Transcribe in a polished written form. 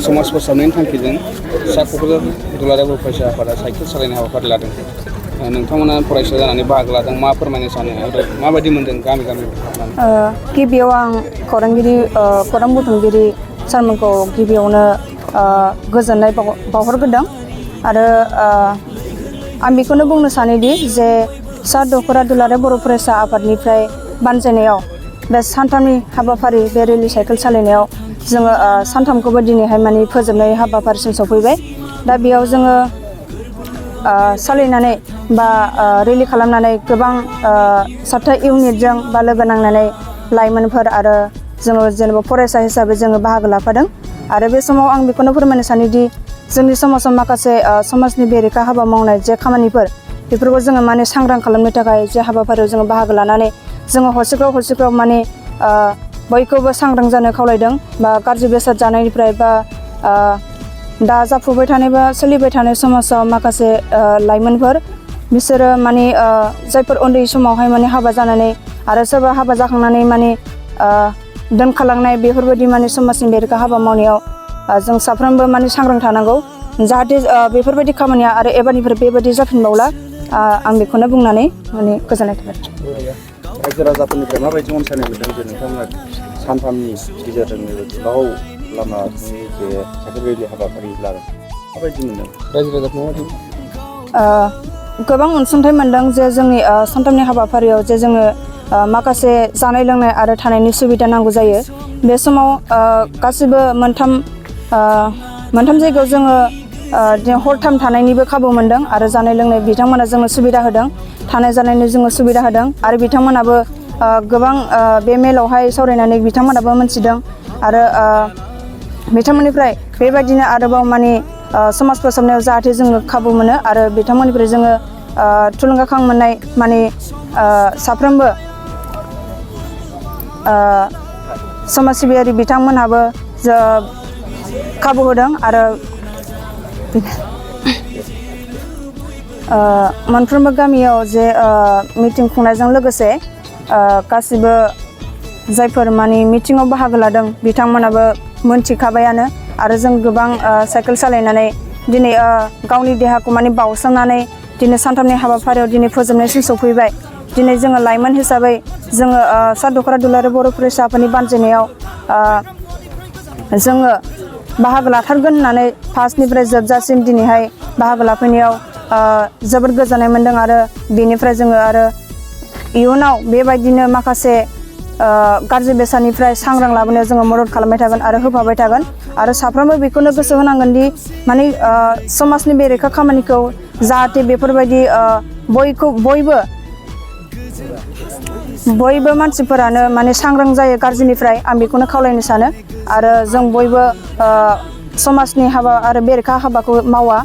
समाज फोसाबनायनि थांखिजों सा क'क्राझार दुलाराय बर' फरायसा आफादा साइकेल सालायनाय हाबाफारि लादों। नोंथांमोना फरायसा जानानै बाहागो लादों, मा फोरमायनो सानो आरो माबायदि मोनदों गामि गामि हाबनानै? गिबियाव आं खौरां बुथुमगिरि सारमोनखौ गिबियावनो गोजोननाय बावहरग्रोदों आरो आं बेखौनो बुंनो सानोदि जे सा दख'रा दुलाराय बर' फरायसा आफादनिफ्राय बानजायनायाव बे सानथामनि हाबाफारि बे रेलि साइकेल सालायनायाव जोङो सानथामखौबो दिनैहाय माने फोजोबनाय हाबाफारिसिम सफैबाय। दा बेयाव जोङो सालायनानै बा रेलि खालामनानै गोबां 7था इउनिटजों बा लोगो नांनानै लाइमोनफोर आरो जोङो जेनेबा फरायसा हिसाबै जोङो बाहागो लाफादों। आरो बे समाव आं बेखौनो फोरमायनो सानोदि जोंनि समाजाव माखासे समाजनि बेरेखा हाबा मावनाय जे खामानिफोर बेफोरखौ जोङो माने सांग्रां खालामनो थाखाय जे हाबाफारियाव जोङो बाहागो लानानै जोङो हरसेफ्राव माने बयखौबो सांग्रां जानो खावलायदों बा गाज्रि बेसाद जानायनिफ्राय बा दा जाफुबाय थानाय बा सोलिबाय थानाय समाजाव माखासे लाइमोनफोर बिसोरो माने जायफोर उन्दै समावहाय माने हाबा जानानै आरो सोरबा हाबा जाखांनानै माने दोनखालांनाय बेफोरबायदि माने समाजनि बेरेखा हाबा मावनायाव जों साफ्रोमबो माने सांग्रां थानांगौ जाहाथे बेफोरबायदि खामानिया आरो एबारनिफ्राय बेबायदि जाफिनबावला आं बेखौनो बुंनानै माने गोजोननाय थाबाय। रायजो राजाफोरनिफ्राय माबायदि अनसायनाय मोनदों जे नोंथांमोना सानथामनि गेजेरजों गोलाव लामानि जे साइकेल रेलि हाबाफारि लादों, माबायदि मोनदों रायजो राजाफोरा? गोबां अनसुंथाइ मोनदों जे जोंनि सानथामनि हाबाफारियाव जे जोङो माखासे जानाय लोंनाय आरो थानायनि सुबिदा नांगौ जायो। बे समाव गासिबो मोनथाम जायगायाव जोङो हरथाम थानायनिबो खाबु मोनदों आरो जानाय लोंनाय बिथांमोना जोंनो सुबिदा होदों, थानाय जानायनि जोङो सुबिदा होदों आरो बिथांमोनाबो गोबां बे मेलावहाय सावरायनानै बिथांमोनाबो मोनथिदों आरो बिथांमोननिफ्राय बेबायदिनो आरोबाव माने समाज फोसाबनायाव जाहाथे जोङो खाबु मोनो आरो बिथांमोननिफ्राय जोङो थुलुंगाखां मोननाय माने साफ्रोमबो समाज सिबियारि बिथांमोनहाबो खाबु होदों आरो मोनफ्रोमबो गामियाव जे मिटिं खुंनायजों लोगोसे गासिबो जायफोर माने मिटिङाव बाहागो लादों बिथांमोनाबो मोनथिखाबायानो आरो जों गोबां साइकेल सालायनानै दिनै गावनि देहाखौ माने बावसोमनानै दिनै सानथामनि हाबाफारियाव दिनै फोजोबनायसिम सफैबाय। दिनै जोङो लाइमोन हिसाबै जोङो सा दख'रा दुलाराय बर' फरायसा आफादनि बानजायनायाव जोङो बाहागो लाथारगोन होननानै फार्स्टनिफ्राय जोबजासिम दिनैहाय बाहागो लाफैनायाव जोबोद गोजोननाय मोनदों आरो बेनिफ्राय जोङो आरो इयुनाव बेबायदिनो माखासे गाज्रि बेसादनिफ्राय सांग्रां लाबोनायाव जोङो मदद खालामबाय थागोन आरो होफाबाय थागोन आरो साफ्रोमबो बेखौनो गोसो होनांगोन दि माने समाजनि बेरेखा खामानिखौ जाहाथे बेफोरबायदि बयबो मानसिफोरानो माने सांग्रां जायो गाज्रिनिफ्राय आं बेखौनो खावलायनो सानो आरो जों बयबो समाजनि हाबा आरो बेरेखा हाबाखौ मावा।